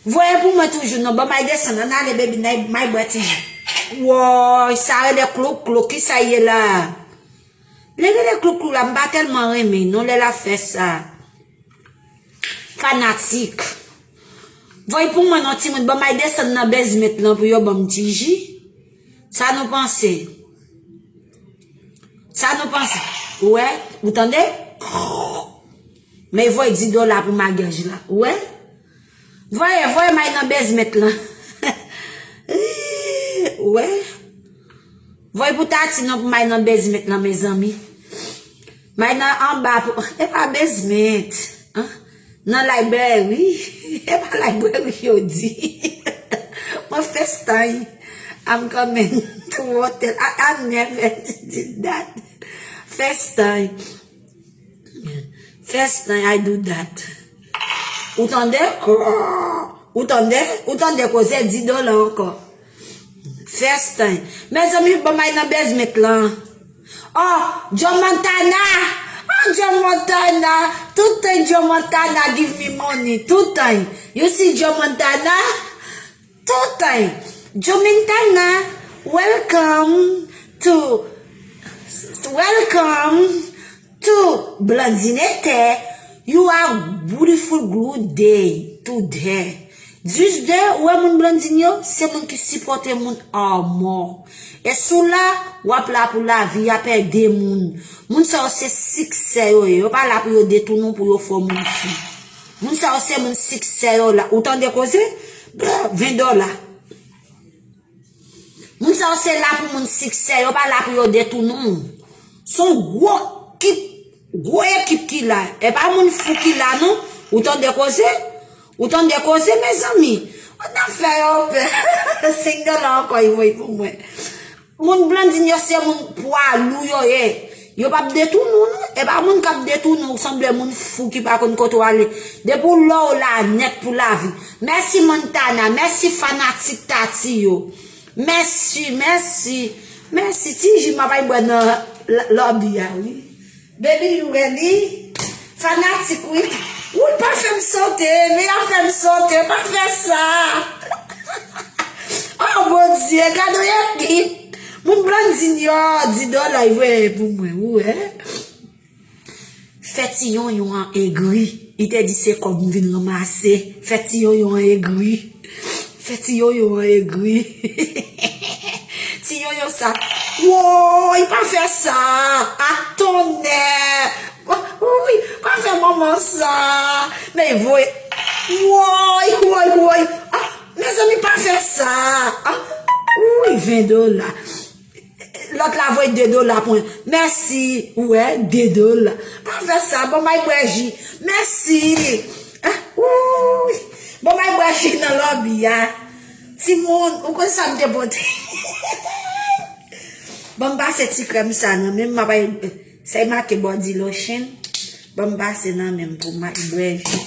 Voye pou mwen toujou, non. Ban may desann. Ann ale, baby, may, may bwè ti ji. Woy, sa rele klouklou. Kisa ye la? Leve le klouklou la, m pa tèlman renmen, non, lè l ap fè sa. Fanatik. Voye pou mwen non timoun, ban may desann nan basement lan pou yo ban m ti ji. Sa nou panse? Sa nou panse? Ou wè? Ou tande? Men voye dis dola pou maryaj la. Ou wè? Voye, voye may nan basement lan. Ou wè? Voye pou Tati non pou may nan basement lan, mezanmi. May nan anba pou, e pa basement. Hein? Nan library. E pa library yo di. Mwen FaceTime. I'm coming to hotel. I, I never did that. FaceTime. FaceTime, I do that. Ou tande? Ou tande? Ou tande koze dis dola ankò. FaceTime. Mezanmi, ban may nan basement lan. Oh, Joe Montana. Oh, Joe Montana. Tout tan Joe Montana give me money. Tout tan. You see Joe Montana? Tout tan. Joe Montana, welcome to, welcome to Blandine Tè. You are beautiful good day today. Dis de, ou wè moun Blandine yo, se moun ki sipòte moun a mò. E si w la, w ap la pou lavi, y ap ede moun. Moun sa yo se siksè yo ye. Yo pa la pou yo detounen w pou yo fè w moun fou. Moun sa yo se moun siksè yo la. Ou tande koze? Ven dola. Moun sa yo se la pou moun siksè, yo pa la pou yo detounen w. Se yon gwo ekip, gwo ekip ki la. E pa moun fou ki la non. Ou tande koze? Ou tande koze, mezanmi? Ou nan fè yo pè. Senk dola ankò, li voye pou mwen. Moun Blandine yo se moun pwa lou yo ye. Yo p ap detounen w non. E pa moun k ap detounen w, sanble moun fou ki pa konn kote w ale. Depi w la, w la nèt pou lavi. Mèsi Montana, mèsi fanatik Tati yo. Mèsi, mèsi, mèsi. Ti ji m ap al bwè nan l-, lobby a, wi. Baby, you ready? Fanatik, wi. Wi, pa fè m sote, men y ap fè m sote, pa fè sa. O, Oh, Bondye, gade yon ekip. Moun Blandine yo, di dola, li voye pou mwen, ou wè. Fè ti yonyon an egri. Li te di se kòb m vin ranmase. Fè ti yonyon an egri. Fè ti yonyon an egri. Ti yonyon sa. Woy, pa fè sa. A tonnè. Woy, pa fè manman sa. Men voye. Woy, woy, woy. Ah, mezanmi, pa fè sa. Ah, woy, ven dola. Lòt la voye de dola pou mwen. Mèsi. Ou wè, de dola. Pa fè sa. Bon, may bwè ji. Mèsi. Ah, woy. Bon, may bwè ji nan lòbi a. Timoun, ou konn sa m te pote. Ban m pase ti krèm sa nan men m, m ap bay, sa y make body lotion. Ban m pase nan men m pou may bwè ji.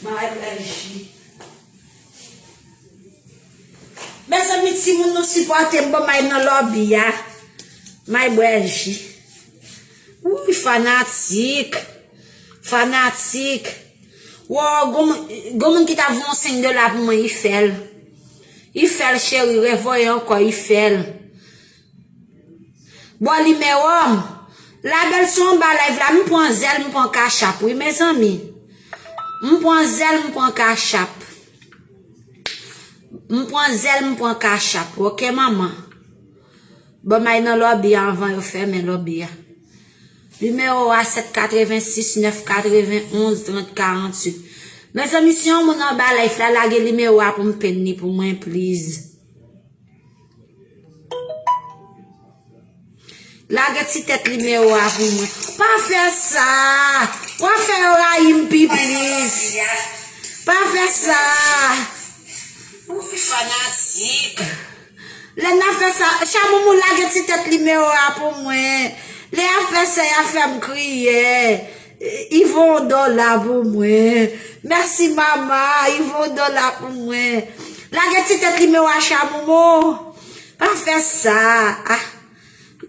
May bwè ji. Mezanmi, timoun, nou sipòte m, bon, may nan lòbi a. May bwè ji. Wi, fanatik. Fanatik. Wo, gon moun, gon moun ki ta voye yon senk dola pou mwen, li fè l. Li fè l, cheri, revoye ankò, li fè l. Bon, nimewo m. Labèl sou anba live la, m pran zèl, m pran kachap, wi, mezanmi. M pran zèl, m pran kachap. M pran zèl, m pran kachap, oke, manman? Bon, may nan lòbi a anvan yo fèmen lòbi a. Nimewo a sèt katrevensis nèf katrevenonz trant karanntuit. Mezanmi, si yon moun anba live la, lage nimewo a pou m penn li pou mwen, please. Lage ti tèt nimewo a pou mwen. Pa fè sa. W ap fè yo rayi m pi plis. Pa fè sa. Wi, fanatik. Lè n ap fè sa, Chamoumou lage ti tèt nimewo a pou mwen. Lè y ap fè sa, y ap fè m kriye. Li voye yon dola pou mwen. Mèsi, mama. Li voye yon dola pou mwen. Lage ti tèt nimewo a, Chamoumou. Pa fè sa. Ah.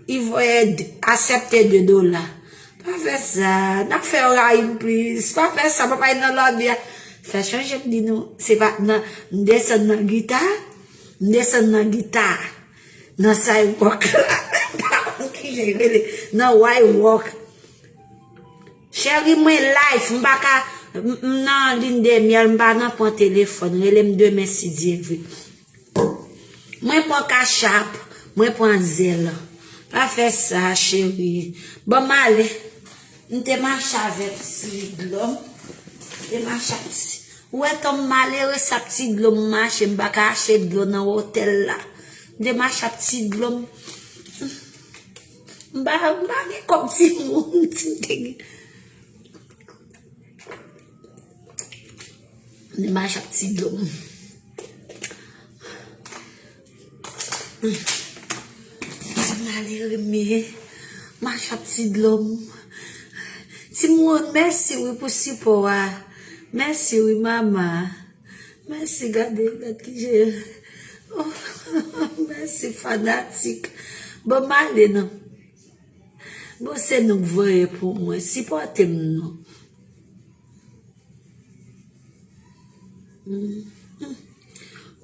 Li voye d-, aksepte de dola. Pa fè sa. N ap fè w rayi m plis. Pa fè sa. Papa, nan lòbi a. Fè chanje m di nou. Se pa nan, m desann nan gita. M desann nan gita. Nan sidewalk la. M pa konn kijan yo rele. Nan sidewalk. Cheri, mwen live, m pa ka, m, m nan lin de myèl, m pa nan pran telefòn. Rele m demen si Dye vle. Mwen pran kachap, mwen pran zèl. Pa fè sa, cheri. Bon, m ale. M te mache avèk ti dlo m. M te mache ak ti, ou wè tan m malere, se ak ti dlo m mache, m pa ka achte dlo nan otèl la. M te mache ak ti dlo m. M pa, m pa gen kòb timoun, ti m te gen. M te mache ak ti dlo m. Ti malere m ye. Mache ak ti dlo m. Timoun, mèsi wi pou sipò a. Mèsi wi, mama. Mèsi, gade, gad kijan. Oh, mèsi, fanatik. Bon, m ale non. Bon, se nou k voye pou mwen. Sipòte m non. Mm.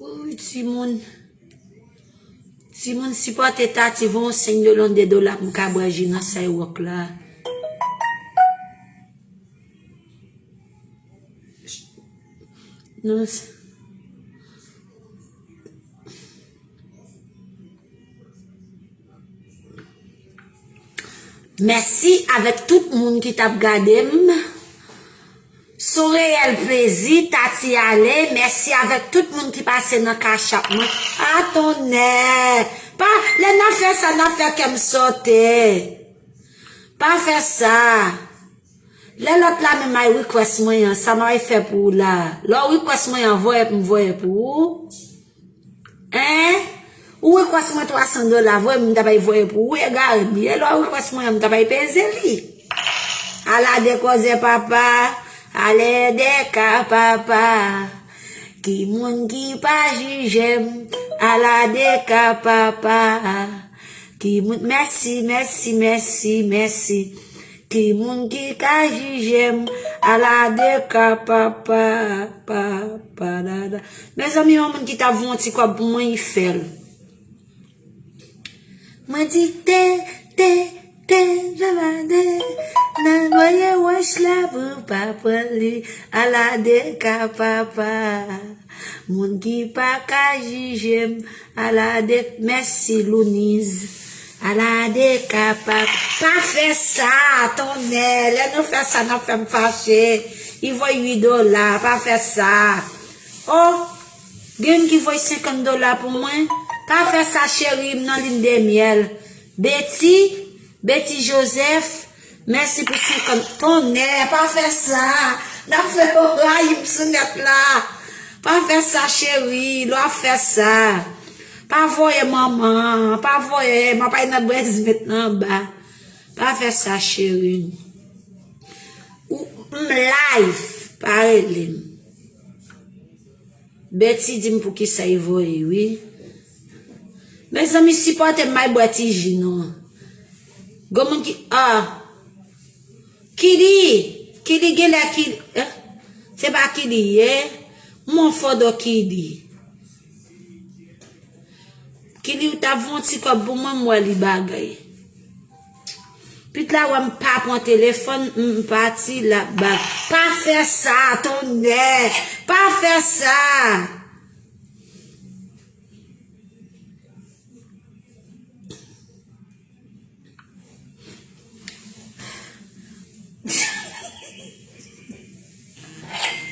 Wi, timoun. Timoun, sipòte Tati, voye yon senk dola, yon de dola pou m ka bwè ji nan sidewalk la. Non, s-, mèsi avèk tout moun ki t ap gade m. Sou reyèl plezi, Tati ale. Mèsi avèk tout moun ki pase nan kachap mwen. A tonnè! Pa, lè n ap fè sa, n ap fè kè m sote. Pa fè sa. Lè lòt la menm ay request mwen an, sa m ay fè pou ou la? Lè w request mwen an, voye m voye pou ou. Hein? Ou request mwen twa san dola, voye m, m ta bay voye pou ou, egare m ye. Lè w request mwen an, m ta bay peze li. Ala de koze papa, ale de ka papa. Ki moun ki pa jije m, ala de ka papa. Ki moun, mèsi, mèsi, mèsi, mèsi. Ki moun ki ka jije m? Ala de ka papa, papa, dada. Mezanmi, yon moun ki ta voye yon ti kòb pou mwen, li fè l. Mwen di te, te, te, jan la de, nan voye wòch la pou pa pran li, ala de ka papa. Moun ki pa ka jije m, ala de, mèsi Louniz. Ala de ka pa, pa fè sa, tonnè, lè nou fè sa, n ap fè m fache. Li voye uit dola, pa fè sa. Oh, gen youn ki voye senkant dola pou mwen. Pa fè sa, cheri, m nan lin de myèl. Betty, Betty Joseph, mèsi pou senkant. Tonnè, pa fè sa. N ap fè yo rayi m sou nèt la. Pa fè sa, cheri, lè w ap fè sa. Pa voye manman, pa voye, m ap al nan brezmet nan anba. Pa fè sa, cheri. Ou, m live, pa rele m. Betty di m poukisa li voye, wi. Mezanmi, sipòte m, m al bwè ti ji non. Gon moun ki, ah. Kili, Kili genlè Kili, eh? Se pa Kili ye. Mon fodo Kili. Kili ou ta voye yon ti kòb pou mwen, m wè li bagay. Pit la wè m pa pran telefòn, m pati la bag. Pa fè sa, tonnè. Pa fè sa.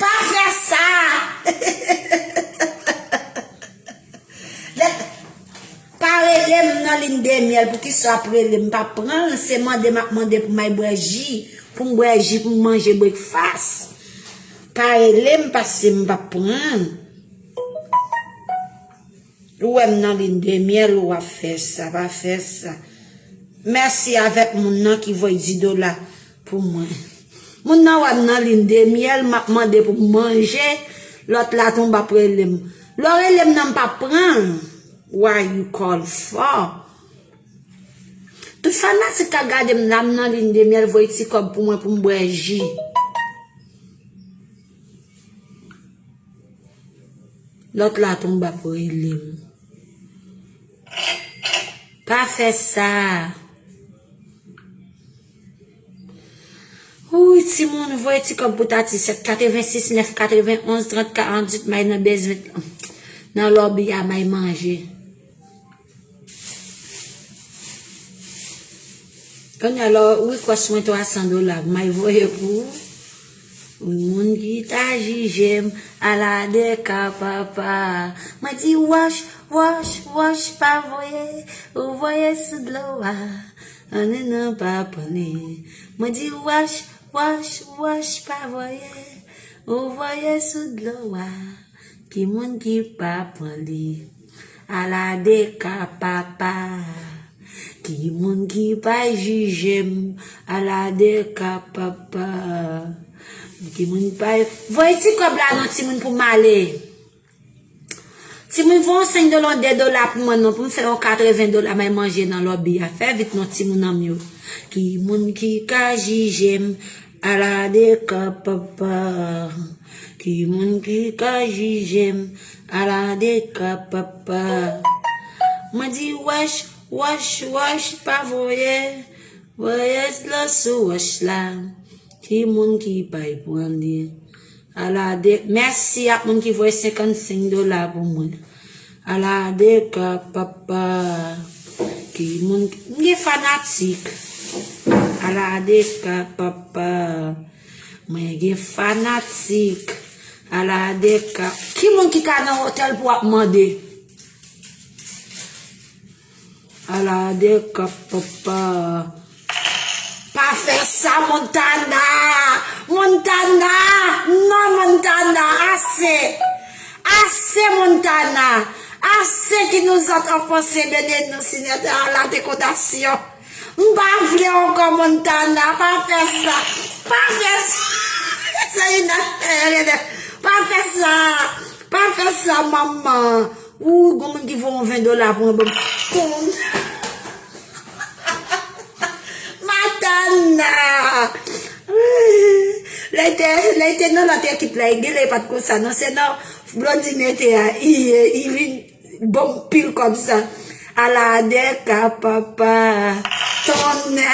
Pa fè sa. Lè, pa rele m nan lin de myèl, poukisa w ap rele m? M p ap pran l, se mande m ap mande pou m al bwè ji, pou m bwè ji, pou m manje brekfas. Pa rele m, paske m p ap pran l. Ou wè m nan lin de myèl, ou ap fè sa, pa fè sa. Mèsi avèk moun nan ki voye dis dola pou mwen. Moun nan wè m nan lin de myèl, m ap mande pou m manje, lòt la tonbe ap rele m. Lè w rele m nan, m p ap pran l. Why you call for? Tout fanatik k ap gade m la, m nan lin de myèl, voye ti kòb pou mwen pou m bwè ji. Lòt la tonbe ap rele m. Pa fè sa. Wi, timoun, voye ti kòb pou Tati, sèt katrevensis nèf katrevenonz trant karanntuit, may nan bezwen, nan lòbi a, may manje. Kounye a la, request mwen twa san dola, may voye pou ou. Moun ki ta jije m, ala de ka papa. Mwen di wòch, wòch, wòch, pa voye, ou voye sou dlo a. Ann, non, pa pran li. Mwen di wòch, wòch, wòch, pa voye, ou voye sou dlo a. Ki moun ki pa pran li? Ala de ka papa. Ki moun ki pa jije m? Ala de ka papa. Ki moun pa, voye ti kòb la non, timoun, pou m ale. Timoun, voye yon senk dola, yon de dola pou mwen non, pou m fè yon katreven dola, may manje nan lòbi a. Fè vit non, timoun an m yo. Ki moun ki ka jije m? Ala de ka papa. Ki moun ki ka jije m? Ala de ka papa. Mwen di wòch, wòch, wòch, pa voye. Voye dlo sou wòch la. Ki moun ki pay pran li? Ala de, mèsi ak moun ki voye senkannsenk dola pou mwen. Ala de ka papa. Ki moun ki, m gen fanatik. Ala de ka papa. Mwen gen fanatik. Ala de ka. Ki moun ki ka nan otèl pou ap mande? Ala de ka papa. Pa fè sa, Montana. Montana. Non, Montana. Ase. Ase, Montana. Ase ki nous ont offensés, bénis-nous, Seigneur, de la décotation. M pa vle ankò, Montana, pa fè sa. Pa fè sa. Se ina-, pa fè sa. Pa fè sa, manman. Ou, gon moun ki voye yon ven dola pou mwen, bon. Montana. Lè te, lè te nan lòt ekip la, e genlè e pa t konsa, non, se nan Blondine te a, i, i vin bon pil kòb sa. Ala de ka papa, tonnè.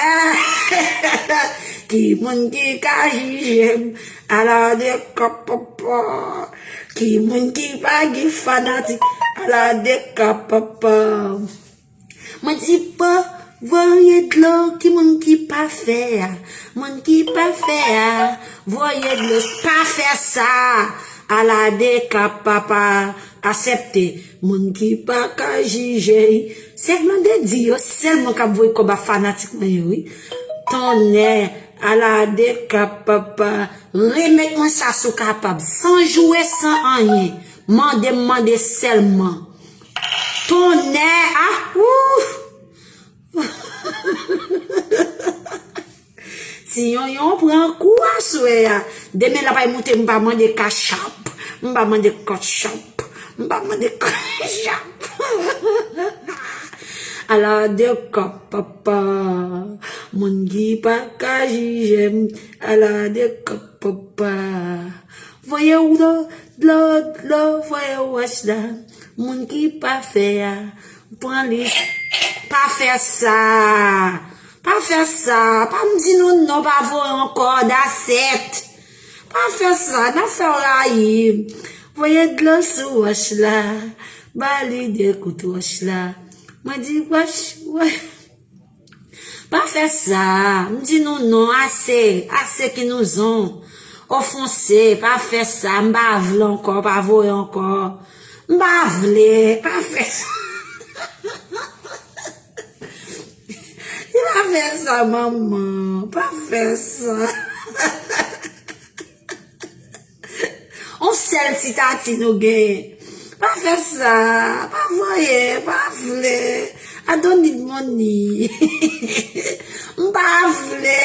Ki moun ki ka jije m? Ala de ka papa. Ki moun ki pa gen fanatik? Ala de ka papa. Mwen di pa voye dlo, ki moun ki pa fè a? Moun ki pa fè a, voye dlo, pa fè sa. Ala de ka papa, aksepte. Moun ki pa ka jije. Se mande di yo sèlman k ap voye kòb a fanatik mwen yo, wi. Tonnè, ala de ka papa. Remèt mwen sa si w kapab. San joure, san anyen. Mande m mande sèlman. Tonnè, ah, ouf! Ti Yonyon pran kou aswè a. Demen l ap al moute, m pa mande kachap. M pa mande kachap. M pa mande kachap. Ala de kòb papa. Moun ki pa ka jije m. Ala de kòb papa. Voye w dlo, dlo, dlo, voye wòch la. Moun ki pa fè a, pran li. Pa fè sa. Pa fè sa. Pa m di nou non, pa voye ankò, dasèt. Pa fè sa, n ap fè w rayi. Voye dlo sou wòch la. Ba li de kout wòch la. Mwen di wòch, wòch. Pa fè sa. M di nou non, ase, ase ki nou zon. Ofonse, pa fè sa. M pa vle ankò, pa voye ankò. M pa vle, pa fè sa. Pa fè sa, manman. Pa fè sa. On sèl ti tati nou genyen. Pa fè sa, pa voye, pa vle. I don't need money. M pa vle.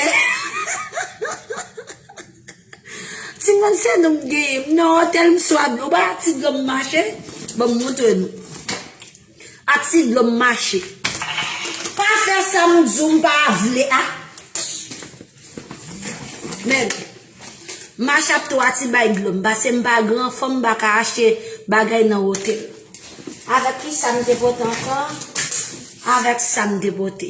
Ti moun se nou m genyen. M nan otèl, m swa dlo. Ba ti dlo m mache. Ban m montre nou. Ak ti dlo m mache. Pa fè sa m di w m pa vle a. Men, mache ap tou a ti bay dlo m. Pase m pa gran fanm, m pa ka achte bagay nan otèl. Avèk ki sa m te pote ankò? Avèk sa m te pote.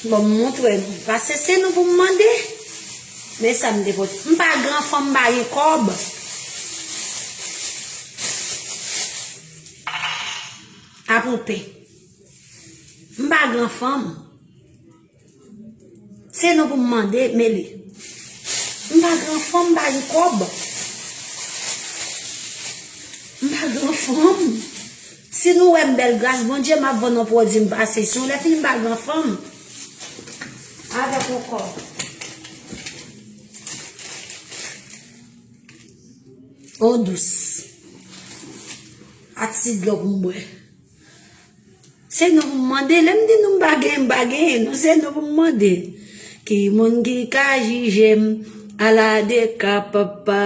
Bon, m montre nou. Pase se nou pou m mande. Men sa m te pote. M pa gran fanm, m pa gen kòb. Apoupe. M pa gran fanm. Se nou pou m mande, mele. M pa gran fanm, m pa gen kòb. M pa gran fanm. Si nou wè m bèl gras Bondye, m ap vann yon pwodui m pase. Si w lè fini m pa gran fanm. Avèk yon kòb. On dous. Ak ti dlo pou m bwè. Se nou pou m mande. Lè m di nou m pa genyen, m pa genyen. Non, se nou pou m mande. Ki moun ki ka jije m? Ala de ka papa.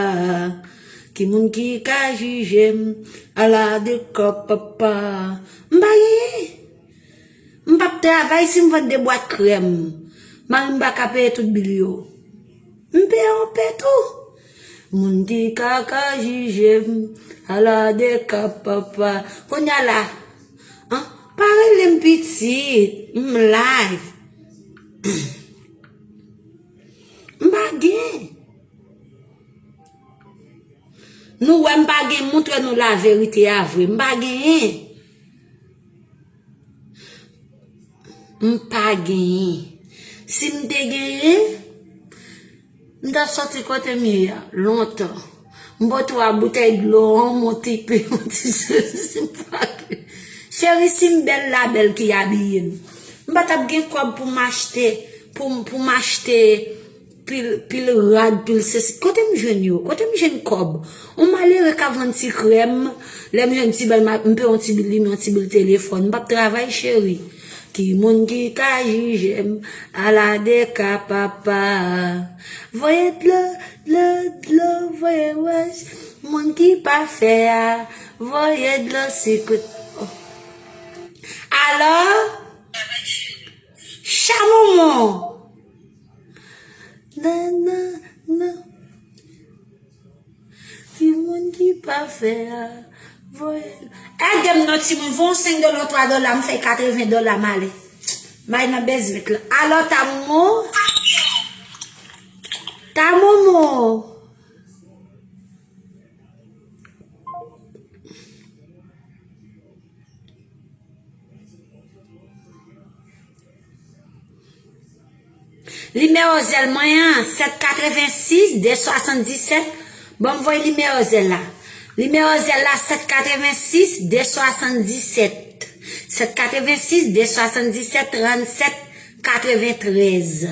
Ki moun ki ka jije m? Ala de ka papa. M pa genyen. M p ap travay si m vann de bwat krèm. Mari m pa ka peye tout bil yo. M peye yon pe tou. Moun ki ka ka jije m, ala de ka papa. Kounye a la, an, pa rele m pitit, m live. M pa gen. Nou wè m pa gen, montre nou laverite a vre. M pa genyen. M pa genyen. Si m te genyen, m t ap soti kote m ye a, lontan. M pote w a boutèy dlo, yon ti pe, yon ti sesi, m pa gen. Cheri, si m bèl, la bèl ki abiye m. M pa t ap gen kòb pou m achte, pou m, pou m achte pil, pil rad, pil sesi. Kote m jwenn yo? Kote m jwenn kòb? On malere ka vann ti krèm. Lè m jwenn ti bèl, m a, m peye yon ti bil limyè, yon ti bil telefòn. M p ap travay, cheri. Ki moun ki ka jije m? Ala de ka papa. Voye dlo, dlo, dlo, voye wòch. Moun ki pa fè a, voye dlo sou kout. Alò? Chamoumon! fè a, voye. Ede m non timoun, voye yon senk dola, twa dola, m fè katreven dola, m ale. M al nan bezwen la. Alo, Tamoumou? Tamoumou? Nimewo zèl mwen an, sèt katrevensis de swasanndisèt. Bon, m voye nimewo zèl la. Nimewo zèl la, sèt katrevensis de swasanndisèt. Sèt katrevensis de swasanndisèt, trannsèt katreventrèz.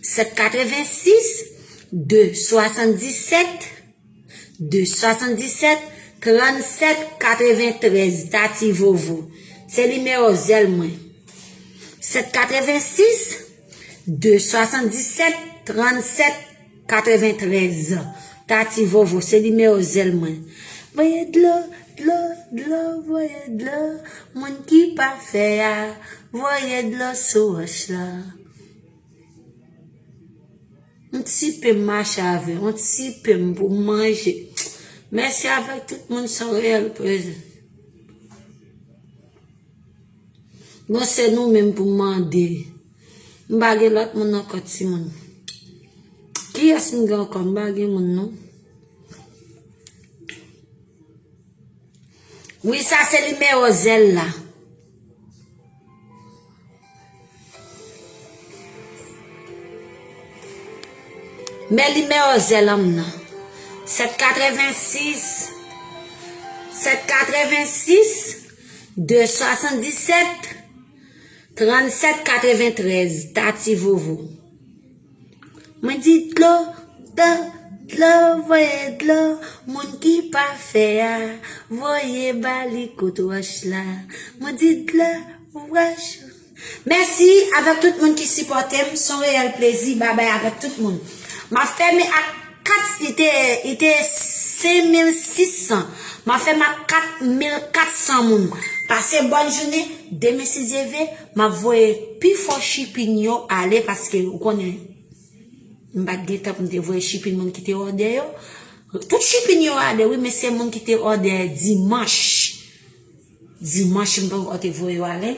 Sèt katrevensis de swasanndisèt, de swasanndisèt, trannsèt katreventrèz, Tati Vovo. Se nimewo zèl mwen. Sèt katrevensis, de swasanndisèt, trannsèt katreventrèz, Tati Vovo. Se nimewo zèl mwen. Voye dlo, dlo, dlo, voye dlo. Moun ki pa fè a, voye dlo sou wòch la. Yon ti pen m mache avè, yon ti pen m pou m manje. Mèsi avèk tout moun, se yon reyèl plezi. Bon, se nou menm pou m mande. M pa gen lòt moun ankò, timoun. Kiyès m gen ankò? M pa gen moun, non. Wi, sa se nimewo zèl la. Men nimewo zèl an m nan. Sèt katrevensis, sèt katrevensis, de swasanndisèt, trannsèt katreventrèz, Tati Vovo. Mwen di dlo, dlo, dlo, voye dlo. Moun ki pa fè a, voye ba li kout wòch la. Mwen di dlo, wòch. Mèsi avèk tout moun ki sipòte m. Se yon reyèl plezi. Babay avèk tout moun. M ap fèmen ak kat, li te, li te senk mil sis san. M ap fèmen ak kat mil kat san moun. Pase bòn jounen. Demen, si Dye vle, m ap voye pi fò chipin yo ale paske ou konnen, m pa t gen tan pou m te voye chipin moun ki te òdè yo. Tout chipin yo ale, wi, men se moun ki te òdè dimanch. Dimanch, m poko te voye yo ale.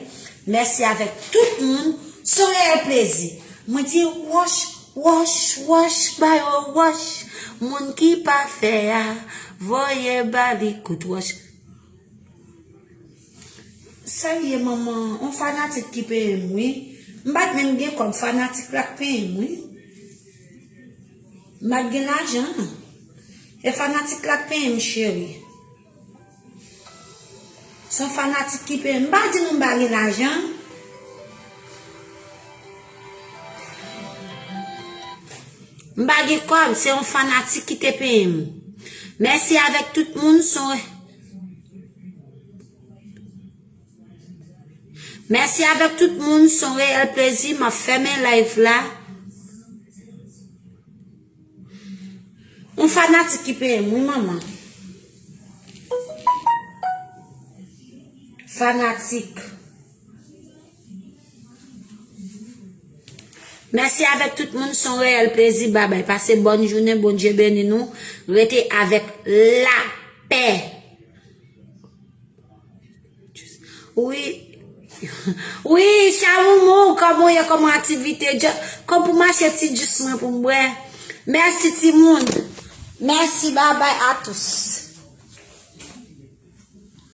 Mèsi avèk tout moun. Se yon reyèl plezi. Mwen di, wòch, wòch, wòch, ba yo wòch. Moun ki pa fè a, voye ba li kout wòch. Sa ye, manman? On fanatik ki peye m, wi. M pa t menm gen kòb, fanatik la k peye m, wi. M pa t gen lajan, non. E fanatik la k peye m, cheri. Se on fanatik ki peye m. M pa di nou m pa gen lajan. M pa gen kòb, se on fanatik ki te peye m. Mèsi avèk tout moun, se on Mèsi avèk tout moun, se yon reyèl plezi. M ap fèmen live la. Yon fanatik ki peye m, wi, manman. Fanatik. Mèsi avèk tout moun, se yon reyèl plezi. Babay. Pase bòn jounen, Bondye beni nou. Rete avèk lapè. Wi. Wi, Chamoumou, kòman w ye, kòman aktivite? Dja-, kòman pou mache ti jus mwen pou m bwè? Mèsi, timoun. Mèsi, babay a tous.